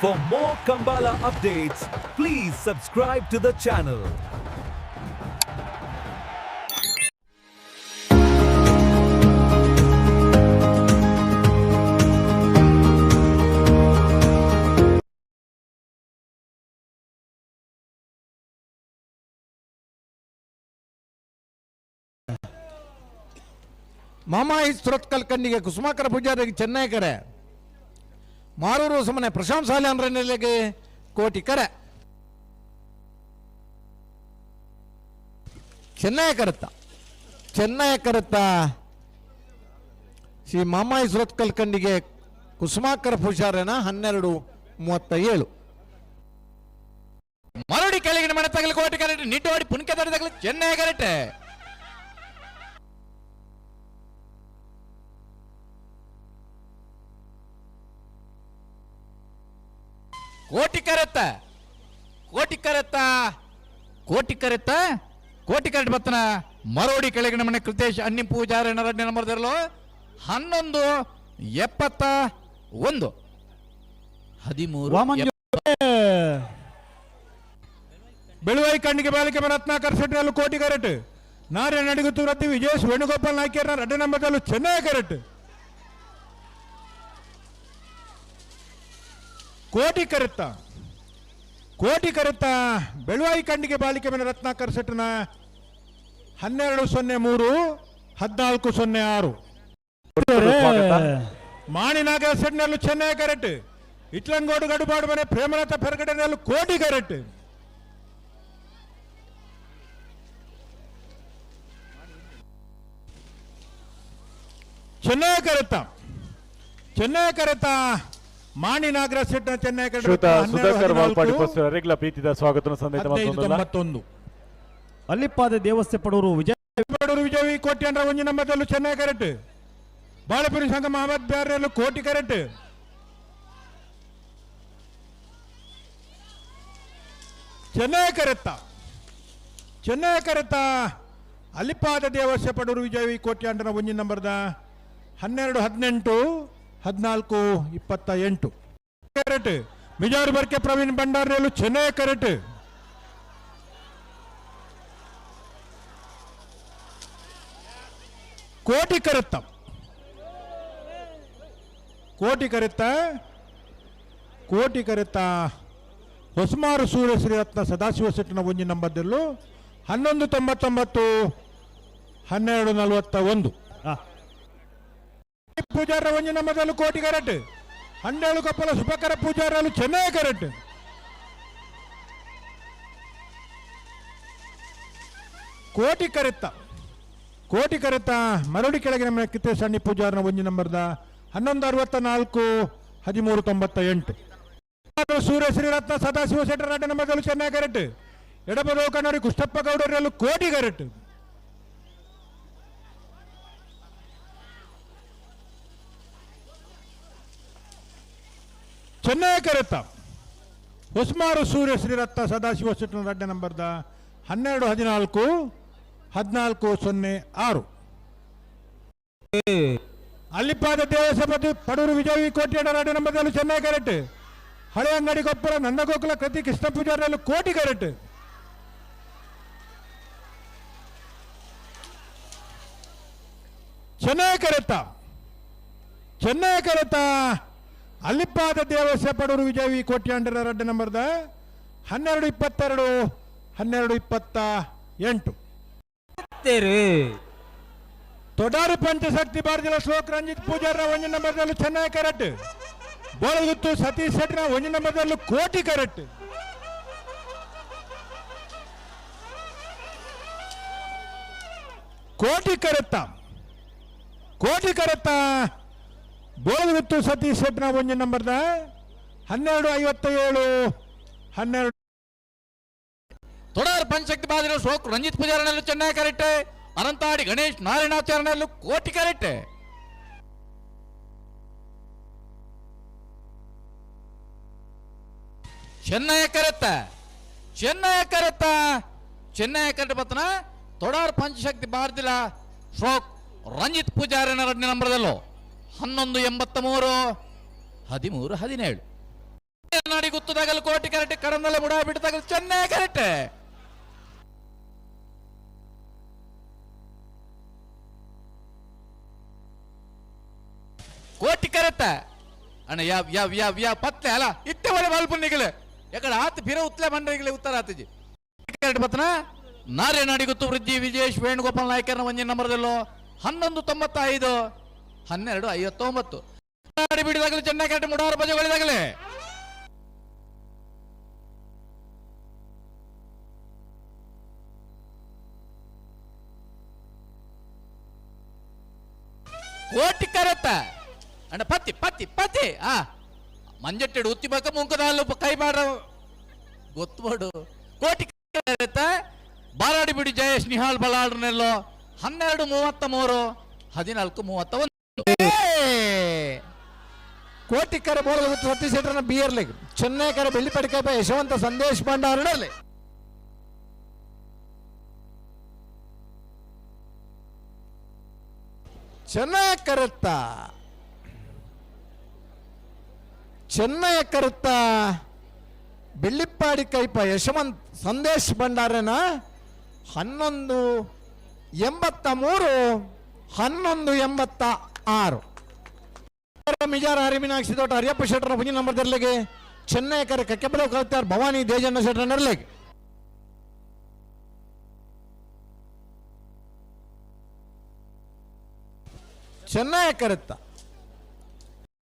For more Kambala updates, please subscribe to the channel. Mamayi Surathkal ಕಣ್ಣಿಗೆ ಕುಸುಮಾಕರ ಪೂಜಾರಿಗೆ ಚೆನ್ನೈ ಕರೆ, ಮಾರೂರು ಸುಮ್ಮನೆ ಪ್ರಶಾಂತ್ ಸಾಲ್ಯಾನ್ರನೆಲೆಗೆ ಕೋಟಿ ಕರೆ. ಚೆನ್ನೈ ಕರೆತ್ತ, ಚೆನ್ನೈ ಕರೆತ್ತ ಶ್ರೀ ಮಾಮಾಯಿ ಸುರತ್ಕಲ್ ಕಣ್ಣಿಗೆ ಕುಸುಮಾಕರ ಪೂಜಾರನ 12:37. ಮರಡಿ ಕೆಳಗಿನ ಮನೆ ತಗಲು ಕೋಟಿ ಕರೆಕ್ಟ್, ನಿಡ್ಡೋಡಿ ಪುನ್ಕೆ ತಡೆ ತಗಲು ಚೆನ್ನೈ ಕರೆಕ್ಟ್. ಕೋಟಿ ಕರೆತ್ತ, ಕೋಟಿ ಕರೆತ್ತ, ಕೋಟಿ ಕರೆತ್ತ, ಕೋಟಿ ಕರೆಕ್ಟ್ ಬತ್ತನ ಮರೋಡಿ ಕೆಳಗಿನ ಮನೆ ಕೃತೇಶ್ ಅಣ್ಣಿ ಪೂಜಾರಿ ಎರಡನೇ ನಂಬರ್ದಲ್ಲೂ 11:71, 13. ವಾಮಂಜು ಬೆಳುವೈ ಕಣ್ಣಿಗೆ ಬಾಲಿಕೆ ರತ್ನಾಕರ್ ಶೆಟ್ಟಿನಲ್ಲೂ ಕೋಟಿ ಕರೆಟ್. ನಾರಾಯಣ ನಡಿಗುತ್ತು ರತ್ತಿ ವಿಜೇಶ್ ವೇಣುಗೋಪಾಲ್ ನಾಯ್ಕರ್ನ ಎರಡನೇ ನಂಬರ್ದಲ್ಲೂ ಚೆನ್ನೈ ಕರೆಟ್. ಕೋಟಿ ಕರೆತ್ತ, ಕೋಟಿ ಕರೆತ್ತ ಬೆಳುವಾಯಿ ಕಣ್ಣಿಗೆ ಬಾಲಿಕೆ ಮೇಲೆ ರತ್ನಾಕರ್ ಶೆಟ್ಟನ 12:03, 14:06. ಸ್ವಾಗತ. ಮಾಣಿನಾಗರ ಶೆಟ್ಟಿನಲ್ಲೂ ಚೆನ್ನೈ ಕರೆಟ್. ಇಟ್ಲಂಗೋಡು ಗಡುಬಾಡು ಮನೆ ಪ್ರೇಮಲತಾ ಪೆರಗಡೆನಲ್ಲೂ ಕೋಟಿ ಕರೆಟ್. ಚೆನ್ನೈ ಕರೆತ್ತ, ಚೆನ್ನೈ ಕರೆತ್ತ ಮಾಣಿ ನಾಗರಾಜ್ ಶೆಟ್ಟನ ಚೆನ್ನೈ ಕರೆಟ್. ಶ್ರೀಯುತ ಸುಧಾಕರ್ ವಾಲ್ಪಾಡಿ 12:14, ಪಸ್ಟರ್ ಪ್ರೀತಿದ ಸ್ವಾಗತ ಸಂದೇಶ 15 91. ಅಲ್ಲಿಪ್ಪಾದ ದೇವಸ್ಥೆ ಪಡೂರು ವಿಜಯ ಬಡವರು ವಿಜಯ್ ಕೋಟಿ ಅಂದ್ರ ಒಂಜಿ ನಂಬರ್ದಲ್ಲೂ ಚೆನ್ನೈ ಕರೆಟ್. ಬಾಳಪುರಿ ಸಂಘ ಮಹಮ್ಮದ್ ಬ್ಯಾರಲ್ಲೂ ಕೋಟಿ ಕರೆಟ್. ಚೆನ್ನೈ ಕರೆತ್ತ, ಚೆನ್ನೈ ಕರೆತ್ತ ಅಲಿಪಾದ ದೇವಸ್ಯ ಪಡೂರು ವಿಜಯ್ ಕೋಟಿ ಅಂಡ್ರ ಒಂಜಿ ನಂಬರ್ದ 12:18, 14:28 ಕರೆಟ್. ಮಿಜಾರು ಬರ್ಕೆ ಪ್ರವೀಣ್ ಭಂಡಾರಿಯಲ್ಲೂ ಚೆನ್ನೈ ಕರೆಟ್. ಕೋಟಿ ಕರೆತ್ತ, ಕೋಟಿ ಕರೆತ್ತ, ಕೋಟಿ ಕರೆತ್ತ ಹೊಸಮಾರು ಸೂರ್ಯ ಶ್ರೀರತ್ನ ಸದಾಶಿವ ಶೆಟ್ಟಿನ ಒಂಜಿ ನಂಬರ್ದಲ್ಲೂ 11:99, 12:41. ಪೂಜಾರ ಒಂಜಿ ನಂಬರ್ದಲ್ಲೂ ಕೋಟಿ ಕರೆಟ್. ಹನ್ನೆರಡು ಕಪ್ಪಲ ಸುಭಕರ ಪೂಜಾರಲ್ಲೂ ಚೆನ್ನೈ ಕರೆಟ್. ಕೋಟಿ ಕರೆತ್ತ, ಕೋಟಿ ಕರೆತ ಮರಡಿ ಕೆಳಗಿನ ಮನೆ ಕಿತ್ತೆ ಸಣ್ಣ ಪೂಜಾರನ ಒಂಜಿ ನಂಬರ್ದ 11:64, 13:98. ಸೂರ್ಯ ಶ್ರೀರತ್ನ ಸದಾಶಿವ ಶೆಟ್ಟರ ರಡ್ಡ ನಂಬರ್ದಲ್ಲೂ ಚೆನ್ನೈ ಕರೆಟ್. ಎಡಬದ ಕಣ್ಣರಿ ಕೃಷ್ಣಪ್ಪ ಗೌಡರಲ್ಲೂ ಕೋಟಿ ಕರೆಟ್. ಚೆನ್ನೈ ಕರೆತ ಹೊಸ್ಮಾರು ಸೂರ್ಯ ಶ್ರೀರತ್ನ ಸದಾಶಿವ ಶೆಟ್ಟರ ರಡ್ಡ ನಂಬರ್ದ 12:14, 14:06. ಅಲ್ಲಿಪಾದ ದೇವಸಭಾಪತಿ ಪಡೂರು ವಿಜಯ ಕೋಟಿ ರಡ್ಡ ನಂಬರ್ದಲ್ಲೂ ಚೆನ್ನೈ ಕರೆಟ್. ಹಳೆ ಅಂಗಡಿ ಕೊಪ್ಪಳ ನಂದಗೋಕುಲ ಕೃತಿ ಕೃಷ್ಣ ಪೂಜಾರಲ್ಲೂ ಕೋಟಿ ಕರೆಟ್. ಚೆನ್ನೈ ಕರೆತ, ಚೆನ್ನೈ ಕರೆತ ಅಲ್ಲಿಪಾದ ದೇವಸ್ಯ ಪಡೂರು ವಿಜಯ ಕೋಟಿ ಅಂಡರ ರಡ್ಡ ನಂಬರ್ದ 12:22, 12:28. ತೊಡಾರು ಪಂಚಶಕ್ತಿ ಬಾರ್ಜಿಲ ಶ್ಲೋಕ್ ರಂಜಿತ್ ಪೂಜಾರ ಒಂಜಿ ನಂಬರ್ದಲ್ಲೂ ಚೆನ್ನೈ ಕರೆಟ್. ಬೋಳಗುತ್ತು ಸತೀಶ್ ಶೆಟ್ಟಿನ ಒಂಜಿ ನಂಬರ್ದಲ್ಲೂ ಕೋಟಿ ಕರೆಟ್. ಕೋಟಿ ಕರೆತ್ತ, ಕೋಟಿ ಕರೆತ್ತ ಬೋಳಗುತ್ತು ಸತೀಶ್ ಶೆಟ್ಟಿನ ಒಂಜಿ ನಂಬರ್ದ 12:57, 12. ತೊಡಾರ್ ಪಂಚಶಕ್ತಿ ಬಾದಿರ ಶೋಕ್ ರಂಜಿತ್ ಪೂಜಾರನಲ್ಲೂ ಚೆನ್ನೈ ಕರೆಕ್ಟ್. ಅನಂತಾಡಿ ಗಣೇಶ್ ನಾರಾಯಣಾಚಾರ್ಯನಲ್ಲೂ ಕೋಟಿ ಕರೆಕ್ಟ್. ಚೆನ್ನೈ ಕರೆತ್ತ, ಚೆನ್ನೈ ಕರೆತ್ತ, ಚೆನ್ನೈ ಕರೆಕ್ಟ್ ಬತ್ತನ ತೊಡಾರ್ ಪಂಚಶಕ್ತಿ ಬಾರ್ದಿಲ ಶ್ಲೋಕ್ ರಂಜಿತ್ ಪೂಜಾರಿನ ಎರಡನೇ ನಂಬರ್ದಲ್ಲೂ 11:83, 13:17. ನಾಡಿ ಗುತ್ತದಾಗಲು ಕೋಟಿ ಕರೆಕ್ಟ್ ಕಡಂದಲೆ ಮುಡ ಬಿಟ್ಟದಾಗಲು ಚೆನ್ನೈ ಕರೆಕ್ಟ್. ಕೋಟಿ ಕರೆತ್ತ ಅಣ್ಣ ಯಾವ ಯಾವ ಯಾವ ಯಾವ ಪತ್ತೆ ಅಲ್ಲ ಇತ್ತೆ ಒಳ್ಳೆ ಮಲ್ಪುನ್ನಿಗಲು ಯಾಕಡೆ ಆತ ಬಿರ ಉತ್ತಲೆ ಮಂಡ್ರಿಗಲೆ ಉತ್ತರ ಆತಜಿ ಕರೆಕ್ಟ್ ಬತ್ತನ ನಾರೇ ನಾಡಿಗುತ್ತು ವೃದ್ಧಿ ವಿಜೇಶ್ ವೇಣುಗೋಪಾಲ್ ನಾಯ್ಕರ್ನ ಒಂಜಿನ ನಂಬರ್ದಲ್ಲೋ 11.95 12.59. ನಾಡಿ ಬಿಡಿದಾಗಲೇ ಚೆನ್ನಾಗಿ ಕರೆಕ್ಟ್ ಮುಡಾರ ಬಜೆಗಳಿದಾಗಲೇ ಕೋಟಿ ಕರೆತ್ತ ಅಣ್ಣ ಪತ್ತಿ ಪತ್ತಿ ಪತ್ತಿ ಆ ಮಂಜಟ್ಟೆಡು ಉತ್ತಿ ಬಕ್ಕ ಮುಂಕದಾಲು ಕೈ ಮಾಡ ಗೊತ್ತು ಮಾಡು. ಕೋಟಿ ಕರೆತ್ತ ಬಾರಾಡಿ ಬಿಡಿ ಜಯೇಶ್ ನಿಹಾಲ್ ಬಲಾಡ್ರನೆಲ್ಲೋ 12.33 14.31. ಕೋಟಿಕರ ಬೋಳದ ಗುತ್ತು ಸತೀಶ್ ಶೆಟ್ಟರ್ನ ಬಿಯರ್ ಲೆಗ್ ಚೆನ್ನೈಕರ ಬೆಳ್ಳಿಪಡಿಕಾಪ ಯಶವಂತ ಸಂದೇಶ್ ಭಂಡಾರನಲ್ಲಿ. ಚೆನ್ನೈ ಕರುತ್ತ ಚೆನ್ನೈ ಕರುತ್ತ ಬೆಳ್ಳಿಪ್ಪಾಡಿ ಕೈಪ ಯಶವಂತ್ ಸಂದೇಶ್ ಭಂಡಾರನ 11.83 11.86. ಮಿಜಾರ ಹರಿಮೀನಾಕ್ಷಿ ತೋಟ ಹರಿಯಪ್ಪ ಶೆಟ್ಟರ ಪುಂಜಿ ನಂಬರ್ ತೆರಲಿಗೆ ಚೆನ್ನೈ ಕರೆ ಕಕ್ಕೆಬಲ ಕಲ್ತಾರ್ ಭವಾನಿ ದೇಜಣ್ಣ ಶೆಟ್ಟರ ನೆರಲಿಗೆ. ಚೆನ್ನೈ ಕರೆತ್ತ.